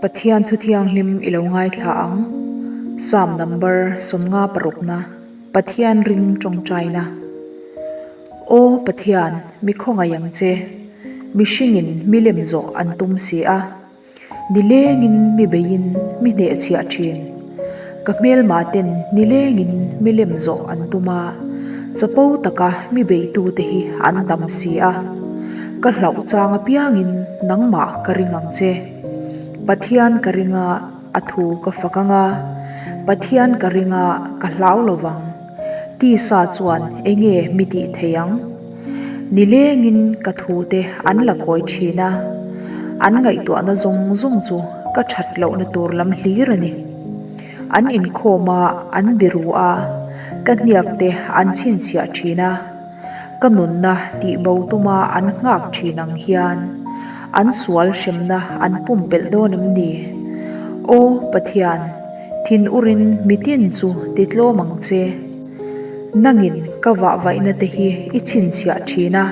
Pathian thu thianghlim i lo ngaithla ang. Psalm number 50 parukna, Pathian ring tawngtaina. Aw Pathian, mi khawngaih ang che. Mihringin mi lem zawh an tum si a. Nilengin mi beiin mi hnehchhiah thin. Ka hmelma ten nilengin mi lem zawh an tum a, chapo taka mi beitute hi an tam si a. Ka hlauh chang apiangin nangmah ka ring ang che. Pathian ka ring a, a thu ka fak ang a, Pathian ka ring a, ka hlau lo vang. Tisa chuan enge mi tih thei ang? Nilengin ka thute an la kawi thin a, an ngaihtuahna zawng zawng chu ka that lohna tur lam hlir a ni. An inkhawm a, an biru a, ka hniakte an chhinchhiah thin a, ka nunna tihbo tuma an nghak thin ang hian an sual hremna an pumpelh dawn em ni? Aw Pathian, thin urin mitin chu titlawm ang che. Nangin ka vahvaihna te hi i chhinchhiah thin a,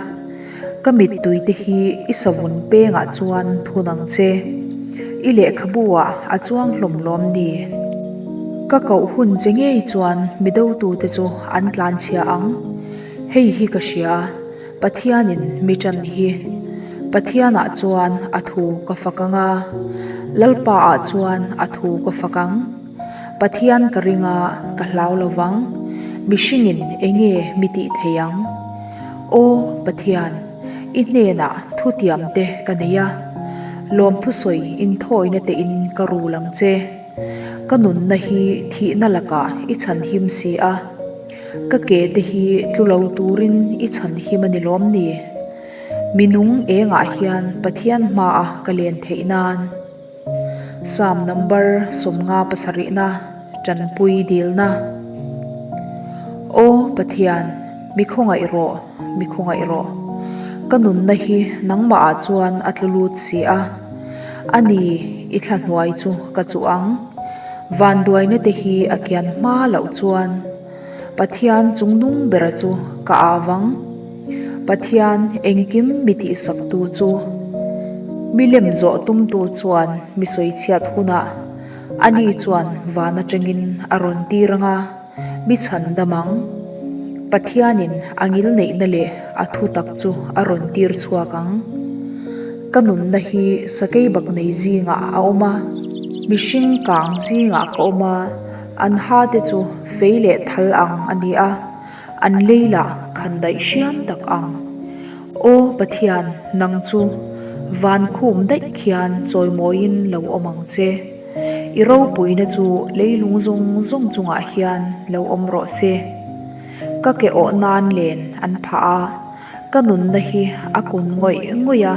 ka mittui te hi i savun pengah chuan thun ang che. I lehkhabu ah a chuang hlawm lawm ni? Ka koh hun che ngei chuan mi dotute chu an tlanchhia ang. Hei hi ka hria, Pathianin mi ṭan hi. Pathianah chuan a thu ka fak ang a, Lalpa ah chuan a thu ka fak ang. Pathian ka ring a, ka hlau lo vang. Mihringin enge mi tih thei ang? Aw Pathian, i hnenah thutiam te ka nei a, lawmthusawi inthawina tein ka rul ang che. Ka nunna hi thihna lakah i chhanhim si a, ka ke te hi tlu lo turin i chhanhim a ni lawm ni? Mi nung engah hian Pathian hmaah ka len theih nan. Psalm number 50 pasarihna, Tanpui dilna. Aw Pathian, mi khawngaih rawh, mi khawngaih rawh. Ka nunna hi nangmahah chuan a tlu lut si a. A ni, i thla hnuai chu ka chuh ang. Vanduaina te hi a kian hma loh chuan. Pathian chungnung bera chu ka au ang. Pathian engkim mi tihsaktu chu. Mi lem zawh tumtu chuan mi sawichhiat hunah ani chuan van atangin a rawn tir ang a, mi chhan dam ang. Pathianin a ngilneihna leh a thutak chu a rawn tir chhuak ang. Ka nunna hi sakei bak nei zingah a awm a, mihring kang zingah ka awm a, An ha te chu fei leh thal ang a ni a, an lei lah khan daih hriam tak ang. Aw Pathian, nang chu van khum daih khian chawimawiin lo awm ang che. I ropuina chu leilung zawng zawng chungah hian lo awm rawh se. Ka ke awh nan len an phah a. Ka nunna hi a kun ngawih ngawih a,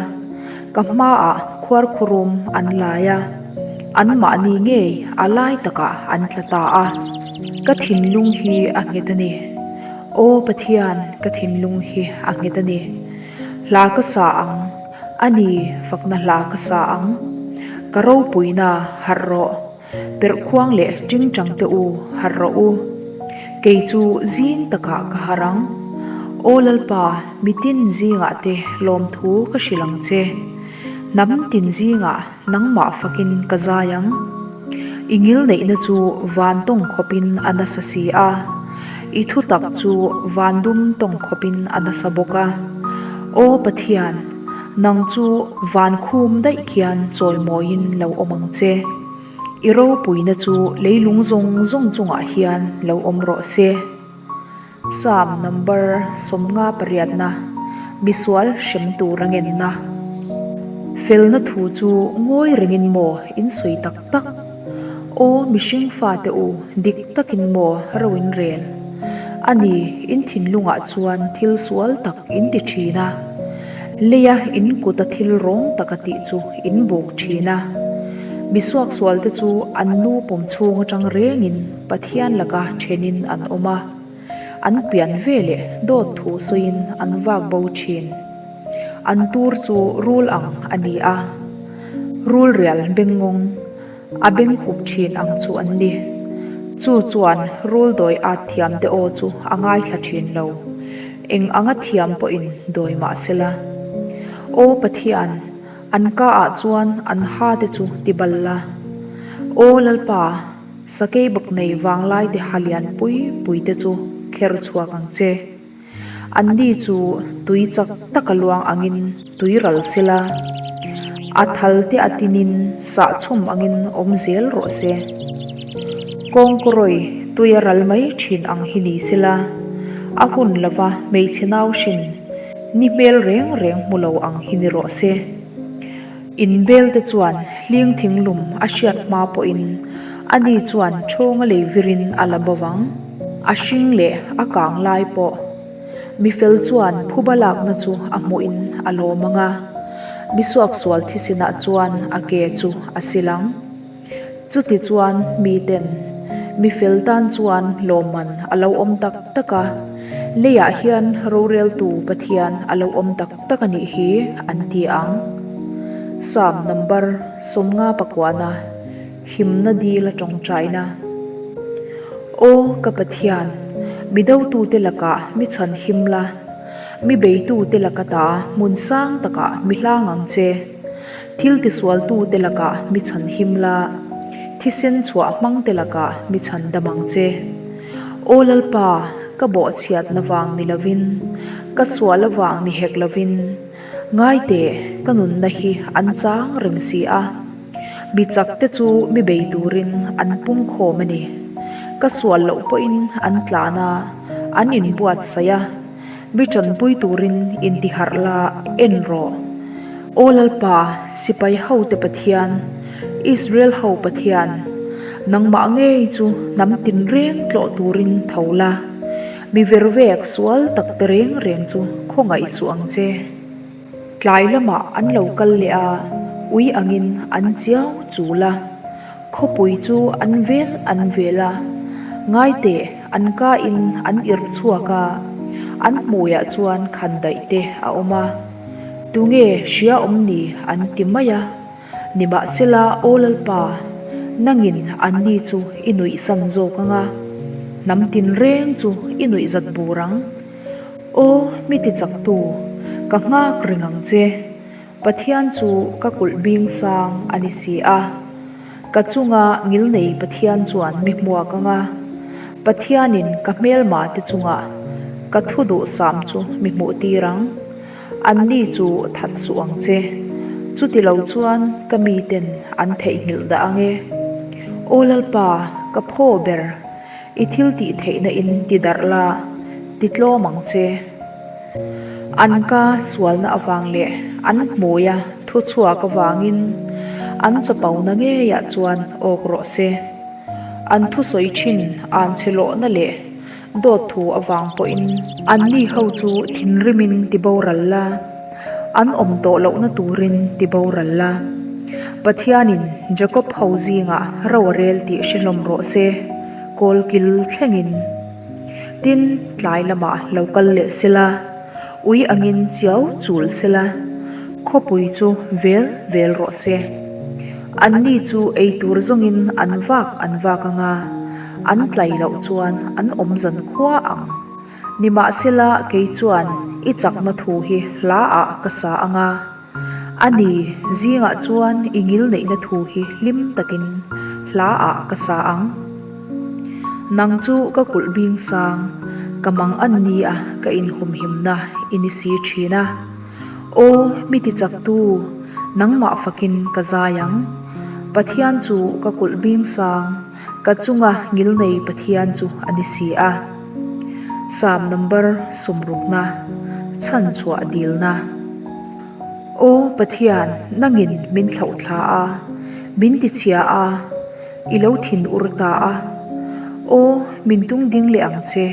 ka hmaah khuarkhurum an lai a, anmahni ngei a lai takah an tla ta a. Ka thinlung hi a nghet a ni. Aw Pathian, ka thinlung hi a nghet a ni. Hla ka sa ang, a ni, fakna hla ka sa ang. Ka ropuina harh rawh. Perhkhuang leh tingtang te u, harh rawh u. Kei chu zing takah ka harh ang. Aw Lalpa, mitin zingah te lawmthu ka hrilh ang che. Hnam tin zingah nangmah fakin ka zai ang. I ngilneihna chu van tawng khawpin a nasa si a, i thutak chu van dum tawng khawpin a nasa bawk a. Aw Pathian, Nang chu van khum daih khian chawimawiin lo awm ang che. I ropuina chu leilung zawng zawng chungah hian lo awm rawh se. Psalm number 50 pariatna, Misual hrem tur a ngenna. Felna thu chu ngawi rengin maw in sawi tak tak? Aw mihring fate u, dik takin maw ro in rel? A ni, in thinlungah chuan thil sual tak in ti thin a, leia in kuta thil rawng taka tih chu in buk thin a. Mi suaksualte chu an nu pawm chhung atang rengin Pathian laka thenin an awm a, an pian veleh dawt thu sawiin an vak bo thin. An tur chu rul ang a ni a, rul rial bengngawng a beng hup thin ang chu an ni. Chu chuan rul dawi at thiam te aw chu a ngaithla thin lo, eng anga thiam pawhin dawi mah sela. Aw Pathian! An kaah chuan an ha te chu ti bal la. Aw Lalpa, sakei bawk nei vanglai te ha lian pui pui te chu kher chhuak ang che. Anni chu tui chak taka luang angin tui ral sela, a thal te a tinin sahchhum angin awm zel rawh se. Kawngkawrawi tui a ral mai thin ang hi ni sela, a hun lova hmeichhe nau hrin ni hmel reng reng hmu lo ang hi ni rawh se. Inbel te chuan hling thinglum a hriat hma pawhin ani chuan ṭhawnga lei virin a la bo vang. A hring leh a kang lai pawh mi fel chuan phuba lakna chu a hmuhin a lawm ang a, mi suaksual thisinah chuan a ke chu a sil ang. Chuti chuan miten mi fel tan chuan lawmman a lo awm tak tak a, leiah hian roreltu Pathian a lo awm tak tak a nih hi an ti ang. Psalm number 50 pakuana himna dil a tawngtaina. Aw ka Pathian, mi dotute lakah mi chhan him la, mi beitute laka ta hmun sang takah mi hlang ang che. Thil tisualtute lakah mi chhan him la, thisen chhuah hmangte lakah mi chhan dam ang che. Aw Lalpa, ka bawhchhiatna vang ni lovin, ka sual avang ni hek lovin, ngai teh, ka nunna hi an chang reng si a. Mi chakte chu mi bei turin an pungkhawm a ni. Ka sual loh pawhin an tlan a, an inbuatsaih a. Mi tanpui turin intiharh la, en rawh. Aw Lalpa, sipai hote Pathian, Israel ho Pathian, nangmah ngei chu hnam tinreng tlawh turin tho la, mi vervek sual tak te reng reng chu khawngaih suh ang che. Tlai lamah an lo kal leh a, ui angin an chiau chul a. Khawpui chu an vel an vel a, ngai teh an ka in an irh chhuak a, an hmuiah chuan khan daih te a awm a, tunge hria awm ni an ti mai a, nimahsela Aw Lalpa, nangin anni chu i nuihsan zawk ang a, hnam tinreng chu i nuihzat bur ang. Aw mi tichaktu, ka nghak reng ang che. Pathian chu ka kulh bing sang a ni si a, ka chunga ngilnei Pathian chuan mi hmuak ang a, Pathianin ka hmelma te chungah ka thu duhsam chu mi hmuh tir ang, anni chu that suh ang che, chuti lo chuan ka miten an theihnghilh dah ang e. Aw Lalpa, ka phaw ber, i thil tih theihna in ti darh la, ti tlawm ang che. An ka sualna avang leh an hmuia thu chhuak avangin an chapona ngeiah chuan awk rawh se. An thusawi thin an chhe lawhna leh dawt thu avang pawhin anni ho chu thinrimin ti boral la, an awm tawh lohna turin ti boral la. Pathianin Jakob ho zingah ro a rel tih hre hlawm rawh se, kawlkil thlengin. Tin, tlai lamah lo kal leh sela, ui angin chiau chul sela, khawpui chu vel vel rawh se. Anni chu ei tur zawngin an vak an vak ang a, an tlai loh chuan an awm zan khua ang. Nimahsela kei chuan i chakna thu hi hla ah ka sa ang a. A ni, zingah chuan i ngil neihna thu hi hlim takin hla ah ka sa ang. Nang chu ka kulh bing sang, ka mang an ni a ka inhumhimna i ni si thin a. Aw, mi tichaktu, nangmah fakin ka zai ang. Pathian chu ka kulh bing sang, ka chunga ngilnei Pathian chu a ni si a. Psalm number sawmrukna, chhanchhuah dilna. Aw Pathian, nangin min thlauh thla a, min tichhia a, i lo thin ur ta a. Aw, min tung ding leh ang che,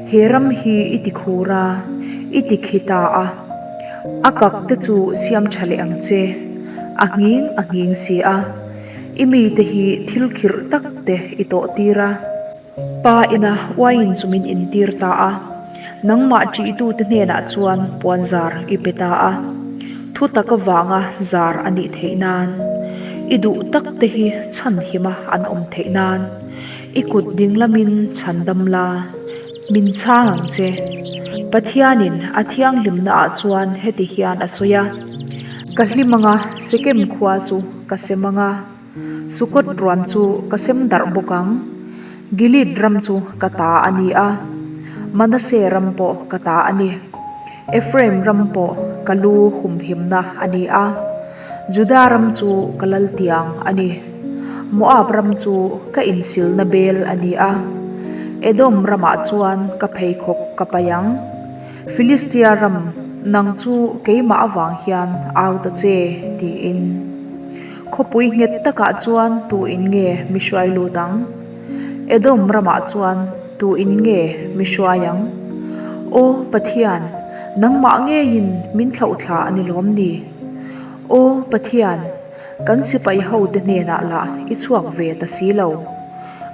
he ram hi i ti khur a, i ti khi ta a. A kak te chu siam tha leh ang che, a nghing a nghing si a, i mite hi thil khirh tak te i tawh tir a. Pa ina uaiin chu min intir ta a, nangmah ṭihtute hnenah chuan puan zar i pe ta a, thu tak avanga zar a nih theih nan, i duh tak te hi chhan hima an awm theih nan, i kut ding lamin chhan dam la, min chhang ang che. Pathianin a thianghlimnaah chuan heti hian a sawi a. Ka hlim anga Sekem khua chu ka sem anga, Sukot ruam chu ka sem darh bawk ang. Gilead ram chu ka ta a ni a, Manasseh ram pawh ka ta a ni. Ephraim ram pawh ka lu humhimna a ni a, Juda ram chu ka lal tiang a ni. Moab ram chu ka insilna bel a ni a, Edom ramah chuan ka pheikhawk ka paih ang. Filistia ram, nang chu keimah avang hian au ta che, tiin. Khawpui nghet takah chuan tu in nge mi hruai lut ang? Edom ramah chuan tu in nge mi hruai ang? Aw Pathian, nangmah ngeiin min thlauhthla a ni lawm ni? Aw Pathian, kan sipai hote hnenah lah i chhuak ve ta si lo.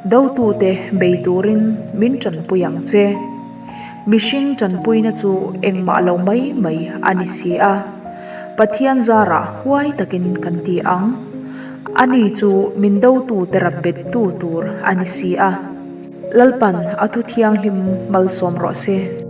Dotute bei turin min tanpui ang che. Mihring tanpuina chu engmah lo mai mai a ni si a, Pathian zarah huai takin kan ti ang. Ani chu min dotute rap bettu tur a ni si a. Lalpan a thu thianghlim malsawm rawh se.